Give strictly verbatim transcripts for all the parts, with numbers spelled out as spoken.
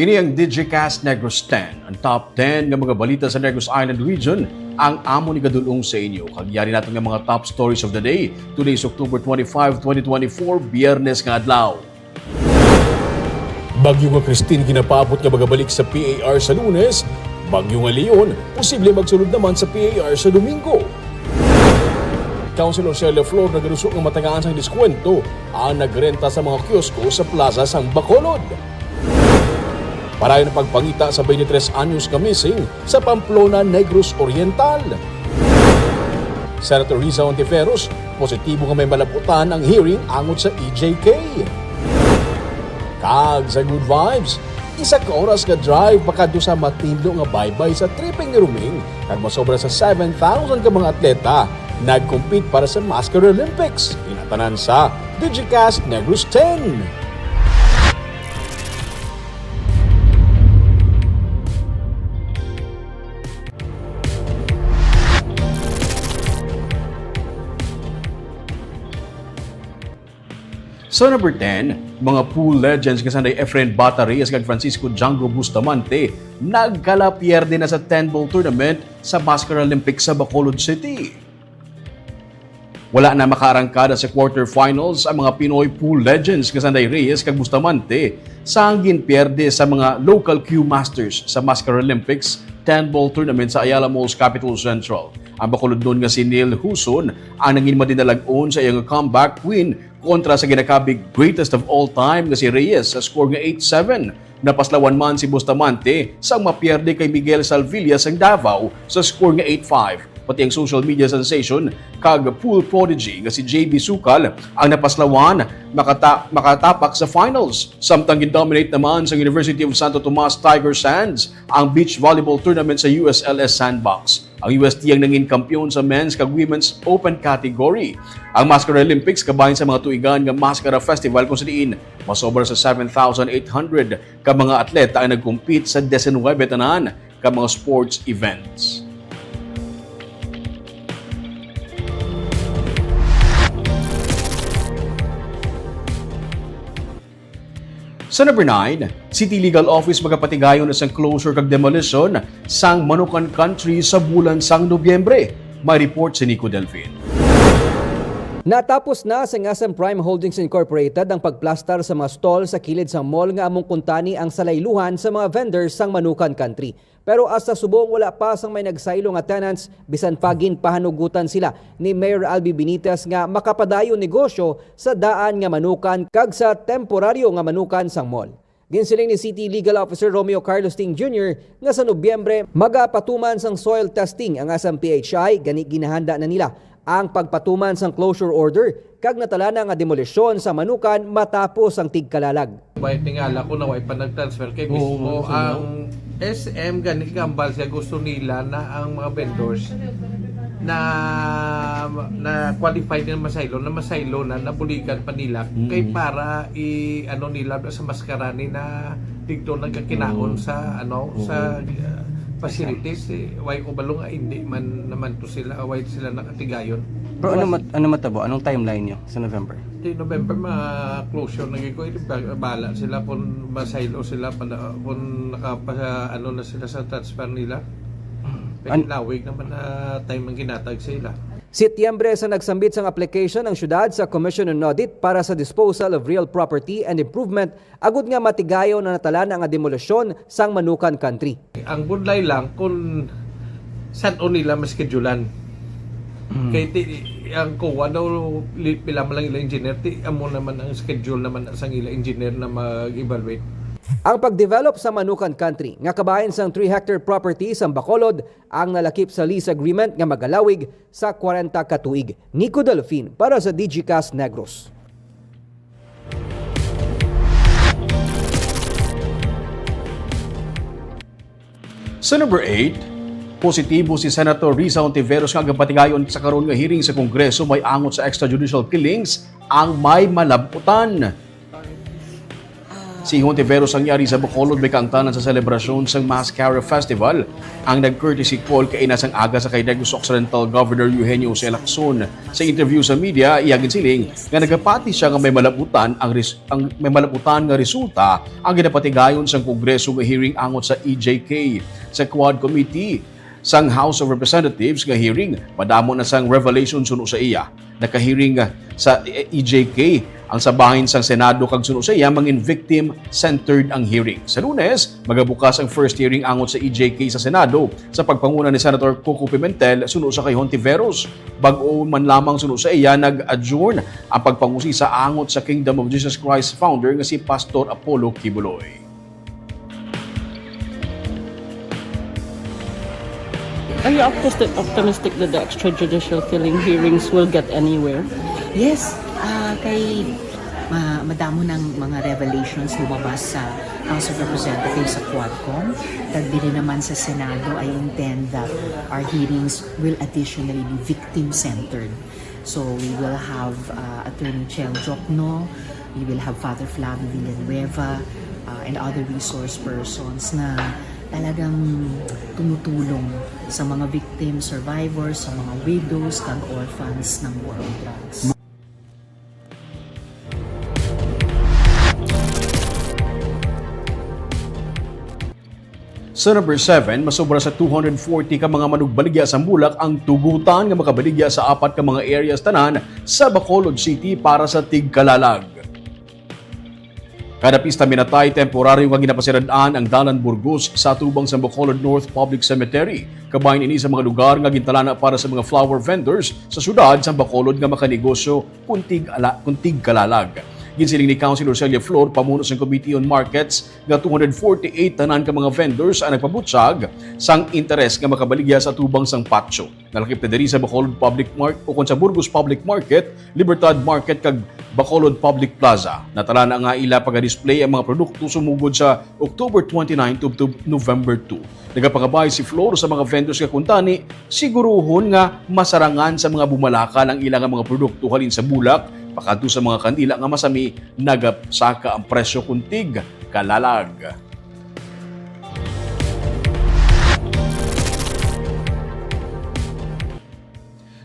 Ini ang Digicast Negros ten, ang top ten nga mga balita sa Negros Island Region, ang amon igadul-ong sa inyo. Kag yari naton nga mga top stories of the day. Today is October twenty-five, twenty twenty-four, Biyernes nga adlaw. Bagyo nga Christine ginapaabot nga magabalik sa P A R sa Lunes. Bagyo nga Leon, posible magsulod naman sa P A R sa Domingo. Councilor Celia Flor nagaluso nga matagaan sang diskwento ang nagrenta sa mga kiosko sa plaza sang Bacolod. Parayon ang pagpangita sa twenty-three anyos nga missing sa Pamplona, Negros Oriental. Senator Risa Hontiveros, positibo nga may malab-utan ang hearing angot sa E J K. Kag sa Good Vibes, isa ka oras nga drive pakadto sa matinlo nga baybay sa tripping ni Ruming, kag masobra sa seven thousand ka mga atleta nag-compete para sa Mascara Olympics. Inatanan sa Digicast Negros ten. Sa number ten, mga pool legends nga sanday Efren Bata Reyes kag Francisco Django Bustamante nagkalapierde na sa ten-ball tournament sa Mascara Olympics sa Bacolod City. Wala na makaarangkada sa quarterfinals ang mga Pinoy pool legends nga sanday Reyes kag Bustamante sang ginpierde sa mga local Q Masters sa Mascara Olympics ten-ball tournament sa Ayala Malls Capitol Central. Ang bakulodnon nga si Neil Huson ang nangin madinalag-on sa iyang comeback win kontra sa ginakabig greatest of all time nga si Reyes sa score nga eight seven. Napaslawan man si Bustamante sang mapierde kay Miguel Salvilla sang Davao sa score nga eight five. Pati ang social media sensation kag pool prodigy nga si J B Sukal ang napaslawan makata-, makatapak sa finals. Samtang gin-dominate naman sa University of Santo Tomas Tiger Sands ang beach volleyball tournament sa U S L S Sandbox. Ang U S T ang nangin kampiyon sa men's kag women's open category. Ang Mascara Olympics kabahin sa mga tuigan nga Mascara Festival, kung sa diin masobra sa seven thousand eight hundred ka mga atleta ang nag-compete sa diecinuebe tanan ka mga sports events. Sa number nine, City Legal Office magapatigayon na sang closure kag demolition sang Manukan Country sa bulan sang Nobyembre. May report si Nico Delfin. Natapos na sa Ngasam Prime Holdings Incorporated ang pagplastar sa mga stall sa kilid sang mall nga among kuntani ang salayluhan sa mga vendors sang Manukan Country. Pero hasta subong wala pa sang may nagsaylo nga tenants, bisan pa ginpahanugutan sila ni Mayor Albi Benitez nga makapadayon negosyo sa daan nga manukan kag sa temporaryo nga manukan sang mall. Ginsiling ni City Legal Officer Romeo Carlos Ting Junior nga sa Nobyembre magapatuman sang soil testing ang Ngasam P H I, gani ginahanda na nila ang pagpatuman sang closure order kag natalana nga demolisyon sa Manukan matapos ang tigkalalag. Way tingala ko na way pa nag-transfer kay mismo ang S M gani gambal siya, gusto nila na ang mga vendors na na qualified na masaylo, na masaylo na nabuligan pa nila kay para i ano nila sa maskarani na dito nagkakinaon sa ano sa uh, facilities, eh, way ko balo nga hindi man naman to sila, way sila nakatigayon. Pero ano mat, ano matabo? Anong timeline nyo sa November? Di November, ma-closure na gyud ko. Ito, ba- bala sila kung masaylo sila pala, kung nakapa ano na sila sa transfer nila. Pero An- lawig naman na time ang ginatag sa ila. Setyembre sa nagsambit sang application ang syudad sa Commission on Audit para sa Disposal of Real Property and Improvement agud nga matigayon ang natalana nga demolisyon sang Manukan Country. Ang budlay lang kung san-o nila maskedyulan. Mm. Kay ti, ang kuha daw, li- pila man lang ila engineer, ti amo naman ang schedule naman sang ila engineer na mag-evaluate. Ang pagdevelop sa Manukan Country, nga kabahin sang three hectare property sa Bacolod, ang nalakip sa lease agreement nga magalawig sa kwarenta ka tuig. Nico Delfin para sa Digicast Negros. Sa number eight, positibo si Senator Risa Hontiveros nga gapatigayon sa karon nga hearing sa Kongreso may angot sa extrajudicial killings ang may malab-utan. Si Hontiveros ang yari sa Bacolod may kaangtanan sa selebrasyon sang Mascara Festival. Ang nag-courtesy call kaina sang aga sa kay Negros Occidental Governor Eugenio Jose Lacson. Sa interview sa media, iya ginsiling nga nagapati siya nga may malabutan ang res-, ang may malabutan nga resulta ang ginapatigayon sang Kongreso nga hearing angot sa E J K. Sa Quad Committee sang House of Representatives nga hearing, madamo na sang revelation suno sa iya. Nakahearing, ah, sa E J K ang sa bahin sang Senado kag suno sa iya mangin victim-centered ang hearing. Sa Lunes, magabukas ang first hearing angot sa E J K sa Senado sa pagpanguna ni Senator Coco Pimentel suno sa kay Hontiveros. Bag-o man lamang suno sa iya nag-adjourn ang pagpangusisa angot sa Kingdom of Jesus Christ founder nga si Pastor Apollo Quiboloy. Are you optimistic, optimistic that the extrajudicial killing hearings will get anywhere? Yes, ah, kay ma- madamo ng mga revelations lumabas sa House of Representatives sa Quadcom. Kag diri naman sa Senado, I intend that our hearings will additionally be victim-centered. So we will have uh, Attorney Chel Jokno, we will have Father Flavio Villanueva, uh, and other resource persons na talagang tumutulong sa mga victims, survivors, sa mga widows, kag orphans ng war on drugs. Sa number seven, masobra sa two hundred forty ka mga manugbaligya sa Mulak ang tugutan nga makabaligya sa apat ka mga areas tanan sa Bacolod City para sa tigkalalag. Kada pista minatay, temporaryo nga ginapasirad-an ang Dalan Burgos sa atubang sa Bacolod North Public Cemetery. Kabahin ini sa mga lugar nga gintalana para sa mga flower vendors sa syudad sa Bacolod nga makanegosyo kun tig-, ala, kun tigkalalag. Ginsiling ni Councilor Celia Flor, pamuno sang Committee on Markets, nga two hundred forty-eight tanan ka mga vendors ang nagpabutyag sang interes nga makabaligya sa atubang sang patio. Nalakip na diri sa Bacolod Public Market o kon sa Burgos Public Market, Libertad Market kag Bacolod Public Plaza. Natalana nga ila pagadisplay ang mga produkto sumugod sa October twenty-nine tubtob November two. Nagapangabay si Flor sa mga vendors nga kuntani siguruhon nga masarangan sa mga bumalakal ang ila nga mga produkto halin sa bulak pakadto sa mga kandila nga masami nagasaka ang presyo kun tigkalalag.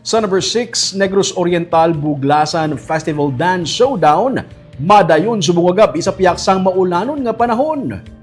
Sa number six, Negros Oriental Buglasan Festival Dance Showdown, madayon subong nga gab-i sa piyaksang maulanon nga panahon.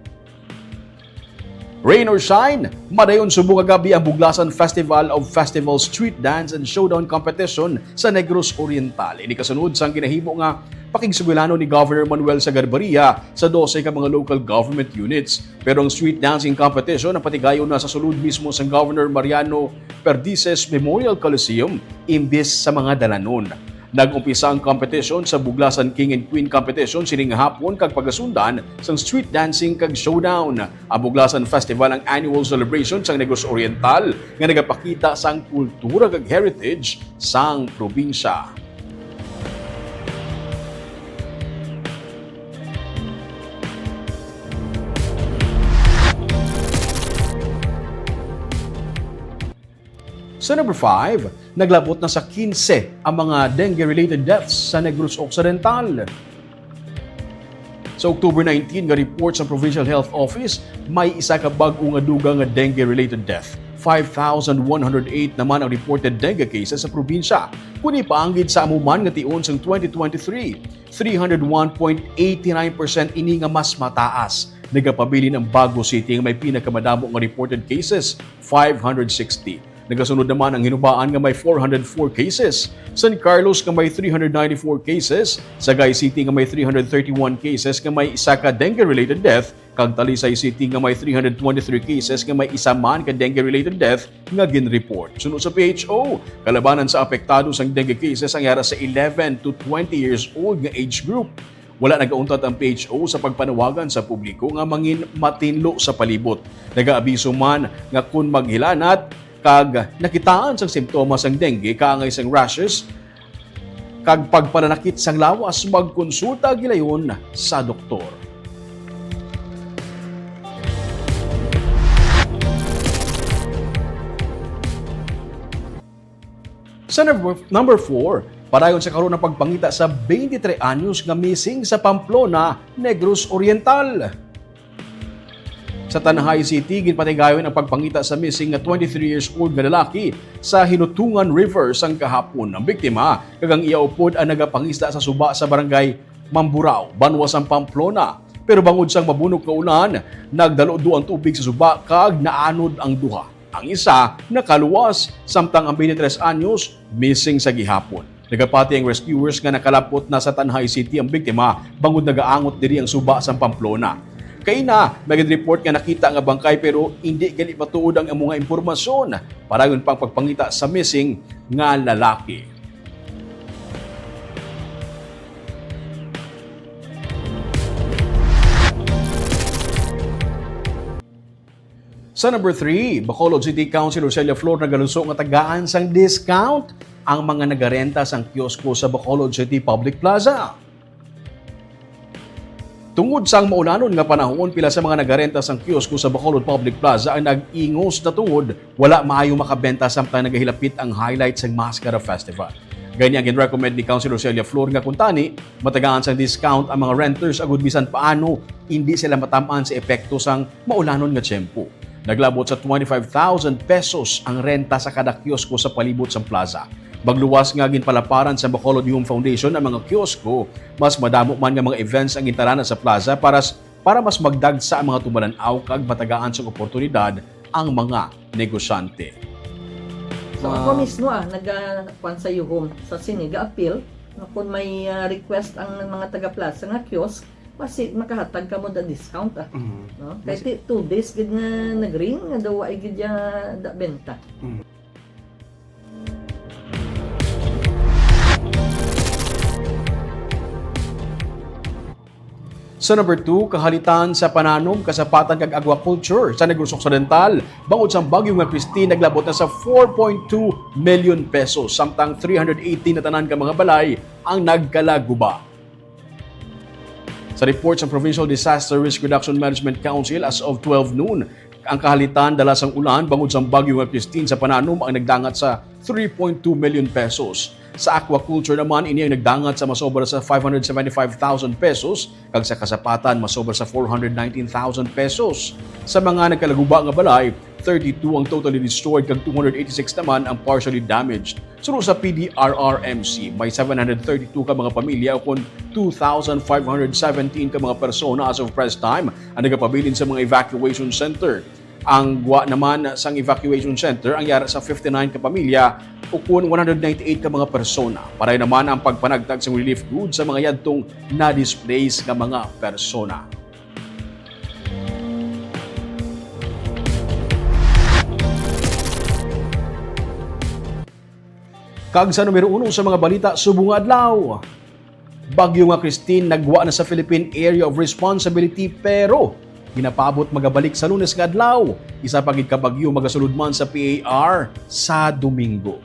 Rain or shine, madayon subong nga gab-i ang Buglasan Festival of Festivals Street Dance and Showdown Competition sa Negros Oriental. Ini kasunod sang ginahimo nga pakigsugilanon ni Governor Manuel Sagarbaria sa dose ka mga local government units. Pero ang street dancing competition ang patigayon na sa sulod mismo sang Governor Mariano Perdices Memorial Coliseum imbis sa mga dalanon. Nag-umpisa ang competition sa Buglasan King and Queen Competition sining hapon kag pagasundan sang street dancing kag showdown. Ang Buglasan Festival ang annual celebration sang Negros Oriental nga nagapakita sang kultura kag heritage sang probinsya. Sa number five, naglabot na sa quince ang mga dengue-related deaths sa Negros Occidental. Sa October nineteen nga report sa Provincial Health Office, may isa ka bag-o nga dugang nga dengue-related death. Five thousand one hundred eight naman ang reported dengue cases sa probinsya. Kung ipaanggid sa amo man nga tion sang twenty twenty-three, three hundred one point eight nine percent ini nga mas mataas. Nagapabilin ang Bago City nga may pinakamadamo nga reported cases, five hundred sixty. Nagasunod naman ang Hinubaan nga may four hundred four cases, San Carlos nga may three hundred ninety-four cases, Sagay City nga may three hundred thirty-one cases nga may isa ka dengue-related death, kag Talisay City nga may three hundred twenty-three cases nga may isa man ka dengue-related death nga ginreport. Suno sa P H O, kalabanan sa apektado sang dengue cases ang yara sa eleven to twenty years old nga age group. Wala nagauntat ang P H O sa pagpanawagan sa publiko nga mangin matinlo sa palibot. Nagaabiso man nga kon maghilanat kag nakitaan sang simptomas sang dengue kaangay sang rashes kag pagpananakit sang lawas, magkonsulta gilayon sa doktor. Sa number, number four, Padayon sa karon ang pagpangita sa twenty-three anyos nga missing sa Pamplona, Negros Oriental. Sa Tanjay City, ginpatigayon ang pagpangita sa missing nga twenty-three years old nga lalaki sa Hinutungan River sang kahapon. Ang biktima kag ang iya upod ang nagapangisda sa suba sa barangay Mamburao, banwa sang Pamplona. Pero bangod sang mabunok nga ulan, nagdalo-do ang tubig sa suba kag naanod ang duha. Ang isa nakaluwas, samtang ang twenty-three anyos missing sa gihapon. Nagapati ang rescuers nga nakalapot na sa Tanjay City ang biktima bangod nagaangot diri ang suba sang Pamplona. Kaina, may report nga nakita nga bangkay pero indi gali matuod ang amo nga impormasyon. Padayon pa ang pagpangita sa missing nga lalaki. Sa number three, Bacolod City Councilor Celia Flor nagaluso nga tagaan sang discount ang mga nagarenta sang kiosko sa Bacolod City Public Plaza. Tungod sang maulanon nga panahon, pila sa mga nagarenta sang kiosko sa Bacolod Public Plaza ang nag-ingos na tungod wala maayo makabenta samtang nagahilapit ang highlight sang Mascara Festival. Gani ang ginrecommend ni Councilor Celia Flor nga kuntani matagaan sang discount ang mga renters agud bisan paano indi sila matam-an sa epekto sang maulanon nga tiyempo. Naglabot sa twenty-five thousand pesos ang renta sa kada kiosko sa palibot sang plaza. Magluwas nga ginpalaparan sa Bacolod Youth Foundation ang mga kiosko, mas madamo man nga mga events ang gintarana sa plaza para s-, para mas magdagsa ang mga tumalan-aw kag matagaan sang oportunidad ang mga negosyante. So, ako Ah. mismo, ah, naga-, kuwan sa yuhom sa sini, ga-appeal, nga kung may, ah, request ang mga taga-plaza nga kiosk, basi makahatag kamo da discount, ah. Mm. No? Kay Basi ti-, two days gid nga nag-ring, nga daw ay gid ya da benta. Mm. Sa number two, kahalitan sa pananom, kasapatan kag aquaculture sa Negros Occidental bangod sang bagyo nga Christine naglabot na sa four point two million pesos, samtang three hundred eighteen na tanan ka mga balay ang nagkalaguba. Sa report sa Provincial Disaster Risk Reduction Management Council, as of twelve noon, ang kahalitan dala sang ulan bangod sang bagyo nga Christine sa pananom ang nagdangat sa three point two million pesos. Sa aquaculture naman, ini ang nagdangat sa masobra sa five hundred seventy-five thousand pesos, kag sa kasapatan masobra sa four hundred nineteen thousand pesos. Sa mga nagkalaguba nga balay, thirty-two ang totally destroyed kag two hundred eighty-six naman ang partially damaged. Suno sa P D R R M C, may seven hundred thirty-two ka mga pamilya ukon two thousand five hundred seventeen ka mga persona as of press time ang nagapabilin sa mga evacuation center. Ang gwa naman sang evacuation center ang yara sa fifty-nine ka pamilya ukon one hundred ninety-eight ka mga persona. Pareho naman ang pagpanagtag sang relief goods sa mga yadtong na-displace nga mga persona. Kag sa numero uno sa mga balita subong nga adlaw, bagyo nga Christine nagwa na sa Philippine Area of Responsibility, pero ginapaabot magabalik sa Lunes nga adlaw. Isa pa gid ka bagyo magasulod man sa P A R sa Domingo.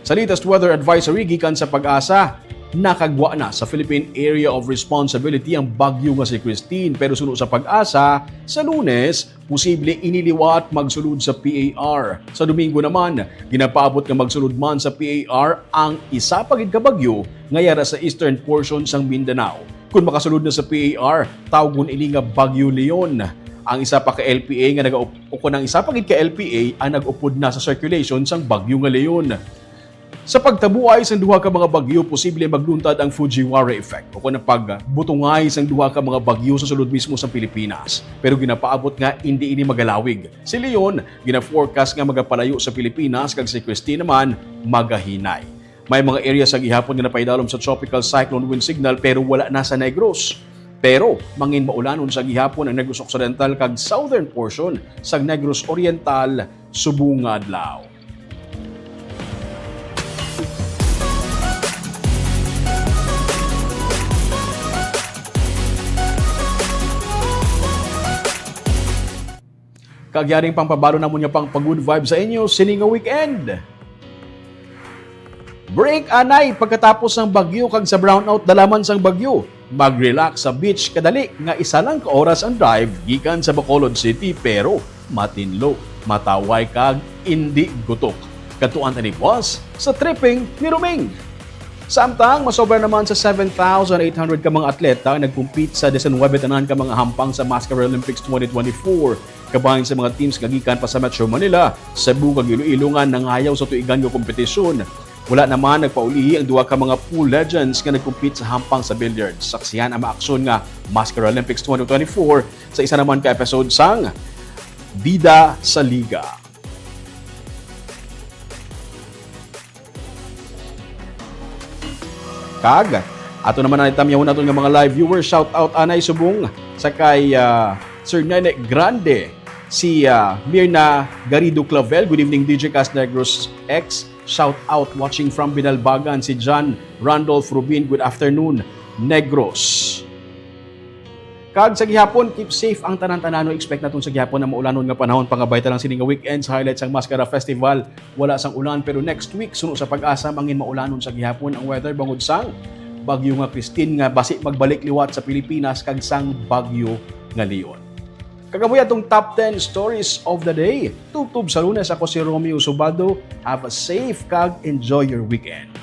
Sa latest weather advisory gikan sa PAGASA, nakagwa na sa Philippine Area of Responsibility ang bagyo nga si Christine, pero suno sa PAGASA, sa Lunes, posible ini liwat magsulod sa P A R. Sa Domingo naman, ginapaabot nga magsulod man sa P A R ang isa pa gid ka bagyo nga yara sa eastern portion sang Mindanao. Kon makasulod na sa P A R, tawgon ini nga Bagyo Leon. Ang isa pa ka L P A nga nagaup-, o kon ang isa pa gid ka L P A ang nag-upod na sa circulation sang Bagyo nga Leon. Sa pagtabuay sang duha ka mga bagyo, posible magluntad ang Fujiwara effect o kon ang pagbutungay sang duha ka mga bagyo sa sulod mismo sa Pilipinas. Pero ginapaabot nga indi ini magalawig. Si Leon, gina-forecast nga magapalayo sa Pilipinas kag si Christine naman magahinay. May mga area sa gihapon nga napaidalom sa tropical cyclone wind signal pero wala na sa Negros. Pero mangin maulanon sa gihapon ang Negros Occidental kag southern portion sa Negros Oriental subong nga adlaw. Kag yaring pangpabalo namon nga pang pa-good vibe sa inyo sini nga weekend. Break anay pagkatapos sang bagyo kag sa brownout dala man sang bagyo. Mag-relax sa beach kadali nga isa lang ka oras ang drive gikan sa Bacolod City, pero matinlo, mataway kag indi gutok. Kadtuan ta ni Boss sa tripping ni Roming. Samtang masobra naman sa seven thousand eight hundred ka mga atleta ang nagkumpit sa diecinuebe tanan ka mga hampang sa Mascara Olympics twenty twenty-four. Kabahin sa mga teams nga gikan pa sa Metro Manila, Cebu kag Iloilo nga nangayaw sa tuigan nga kompetisyon. Wala naman nagpaulihi ang duha ka mga pool legends nga nagkumpit sa hampang sa billiards. Saksihan ang maaksyon nga Mascara Olympics twenty twenty-four sa isa naman ka episode sang Bida sa Liga. Kag ato naman ang itamyahon naton nga mga live viewers. Shout out anay subong sa kay ah, Sir Nene Grande, si ah, Mirna Garrido Clavel. Good evening, D J Cas Negros X. Shout out, watching from Binalbagan, si John Randolph Rubin. Good afternoon, Negros. Kag sa gihapon, keep safe ang tanan-tanan. No, expect naton sa gihapon ang maulanon nga panahon. Pangabay ta lang sini nga weekend sa highlights sang Mascara Festival. Wala sang ulan, pero next week, suno sa PAGASA, mangin maulanon sa gihapon ang weather bangod sang bagyo nga Christine nga basi magbalik liwat sa Pilipinas kag sang bagyo nga Leon. Kag amo atong top ten stories of the day. Tubtob sa Lunes, ako si Romeo Subaldo. Have a safe kag enjoy your weekend.